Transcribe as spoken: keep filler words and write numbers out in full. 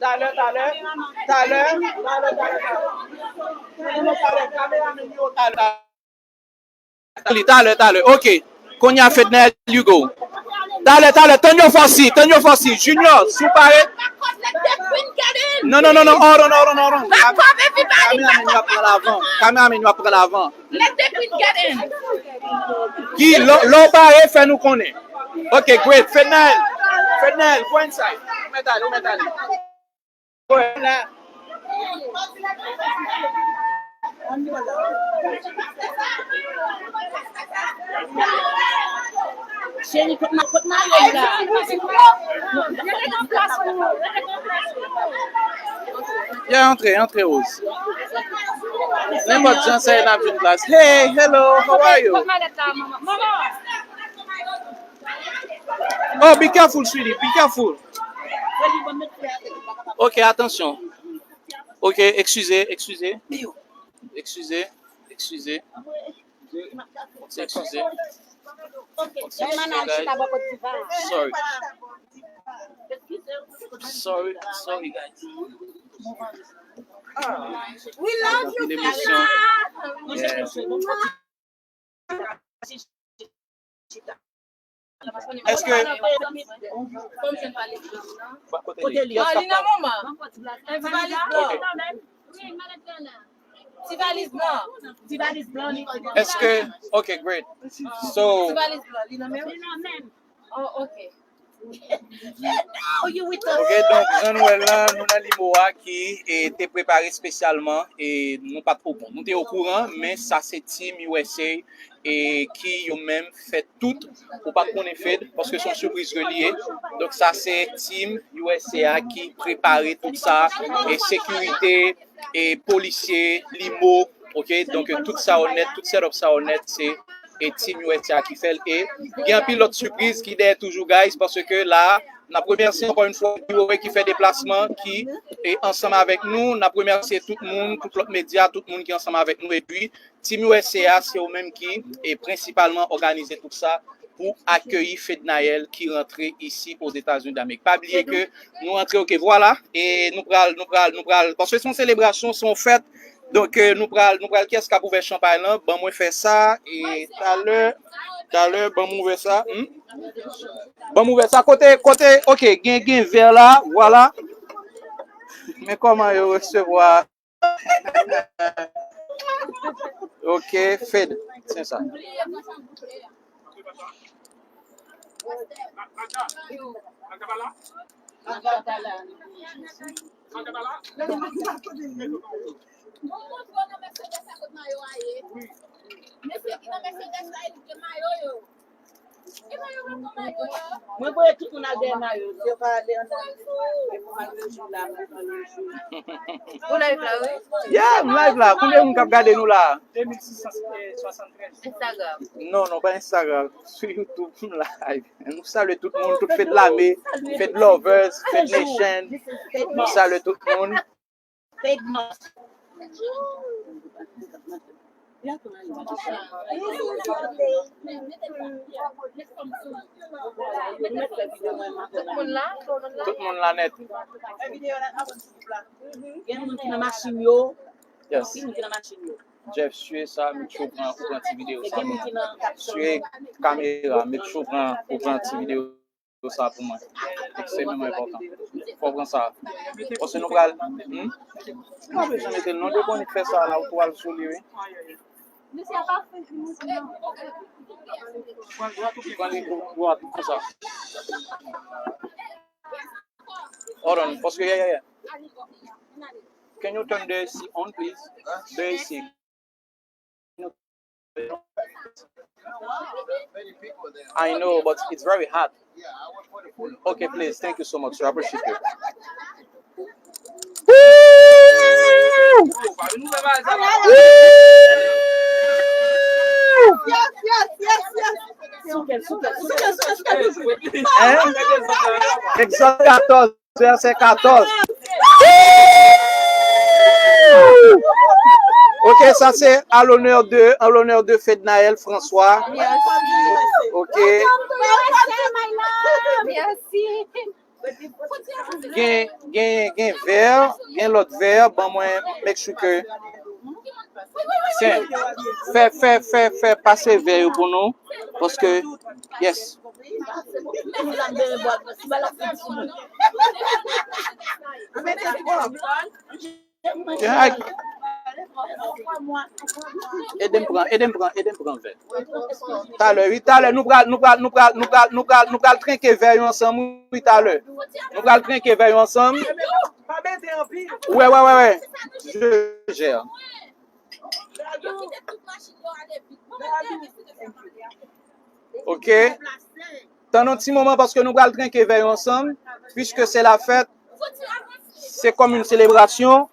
Talè, talè. Talè, talè, talè, talè. Non, non, talè, kameraman yo, talè. Talè, talè, talè. Ok. Kounye a, Fednaelle, you go. Talè, talè, tann yo fò si, tanè yo fò si. Junior, si w pare. Non, non, non, non, hold on, hold on, hold on. Kameraman yo ap pran lavan. Kameraman yo ap pran lavan. Let the queen get in. Guy, lè lè w pare, fè nou konnen. Ok, great. Fednaelle, Fednaelle, go inside. Ou mèt ale, ou mèt ale. Go ahead. La. Ann pran la. Cheri, kot ma-, kot mayo la? Ya, antre, antre, Rose. Nenpòt jan sa ye, n ap jwenn plas. Hey, hello, how are you? Kot malèt la, manman? Manman! Oh, be careful, sweetie, be careful. Ok, atansyon. Ok, eskize, eskize. Eskize, eskize. Eskize. Eskize, guys. Sorry. Sorry, sorry, guys. We love you, Fedna. Yes. Èske... Kote li? Ah, li nan manman. Ti valiz blan. Ti valiz blan. Ti valiz blan. Èske... Ok, great. So, ti valiz blan, li nan menm? Li nan menm. Oh, ok. Ok, donk, jan nou wè l la, nou nan limo a ki, e, te prepare espesyalman, e nou pa t o, bon, nou te okouran, men sa se Team U S A, e ki yo menm fè tout, ou pa t konnen Fed, paske se yon sipriz ke li ye. Donk, sa se Team U S A a ki prepare tout sa, e sekirite, e polisye, limo, ok? Donk, tout sa yo nèt, tout setup sa yo nèt, se, e Team U S A ki fè l. E gen anpil lòt sipriz ki dèyè toujou, guys, paske la, n ap remèsye ankò yon fwa Biwowe ki fè deplasman, ki, e, ansanm avèk nou. N ap remèsye tout moun, tout lòt medya, tout moun ki ansanm avèk nou. Epi, Team U S A a, se yo menm ki, e, prensipalman òganize tout sa pou akeyi Fednaelle ki rantre isi Ozetazini Damerik. Pa bliye ke nou rantre, ok, vwala, e nou pral, nou pral, nou pral, paske se yon selebrasyon, se yon fèt, donk, e, nou pral, nou pral, kiyès k ap ouvè chanpay lan? Ban mwen fè sa, e talè, talè, ban mwen ouvè sa, hmm? Ban mwen ouvè sa, kote, kote, ok, gen, gen vè la, vwala. Men kòman yo resevwa. Ok, Fed, se sa. Mesye ki nan Mercedes la, e li gen mayo yo. Mwen voye tout moun al dèyè mayo. Si yo pa ale anndan, e pou mayo jou la, mwen pran yo jou. Ou live la, wi? Yeah, m live la. Konbyen moun k ap gade nou la? Instagram. Non, non, pa Instagram. Sou YouTube, m live. Nou salye tout moun, tout Fed Lame, Fed Lovers, Fed Nation. Nou salye tout moun. Tout moun la? Tout moun la nèt. Gen moun ki nan machin yo. Yes. Anpil moun ki nan machin yo. Jeff, siye sa, make sure ou pran, ou pran ti videyo sa pou mwen. Siye kamera, make sure ou pran, ou pran ti videyo sa pou mwen. Ekstrememan enpòtan. Fò w pran sa. Paske nou pral, hmm? Ou pa bezwen mete l non, depi w annik fè sa la, ou tou al sou li, wi. Pran li tou dwat, konsa. Hold on, paske, yeah, yeah, yeah. Can you turn the A C on, please? The A C. I know, but it's very hot. Okay, please. Thank you so much, sir. I appreciate it. Woo! Woo! Hein? Egzòd katòz. Vèsè katòz. Ok, sa se à l'honneur de, en l'honneur de Fednaelle François. Ok. Gen, gen, gen vè, gen lòt vè, ban mwen make sure ke Sen, fè, fè, fè, fè pase vè yo pou nou, paske, yes. Ay. Ede m pran, ede m pran, ede m pran vè. Talè, wi, talè, nou pral, nou pral, nou pral, nou pral, nou pral, nou pral trenke vè yo ansanm, wi, talè. Nou pral trenke vè yo ansanm. Wè, wè, wè, wè. Je gère. Ok. Tann yon ti moman paske nou pral trenke vè yo ansanm, puisque c'est la fête, c'est comme une célébration.